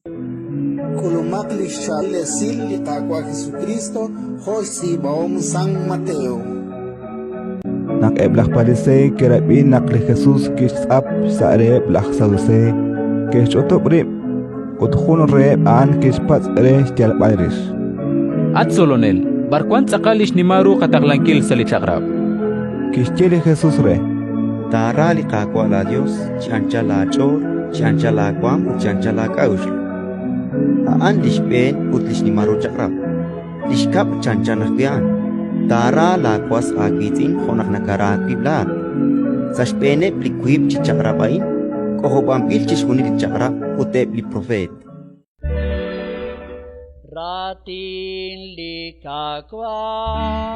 K'ulumaq li xchaab'il esil li Qaawa' Jesukriist jo' xtz'iib'ahom San Mateo. Naq eb' laj Pariseey ke'rab'i naq li Jesus kixtz'ap xsa' reheb' laj Saduseey, ke'xch'utub' rib', ut jun reheb' a'an kixpatz' re xyalb'al rix: At Tzolonel, b'ar wank tz'aqal li xnimal ru qataqlankil sa' li Chaq'rab'? Kixye li Jesus re: Taara li Qaawa' laaYos chi anchal laach'ool, chi anchal laawaanm ut chi anchal laak'a'uxl. A'an li xb'een ut li xnimal ru chaq'rab'. Li xkab' chanchan ajwi' a'an: Taara laawas aawiitz'in jo' naq nakara aawib' laa'at. Sa' xb'eeneb' li wiib' chi chaq'rab' a'in k'ojob'anb'il chixjunil li Chaq'rab' ut eb' li Propeet. Raatin li Qaawa'.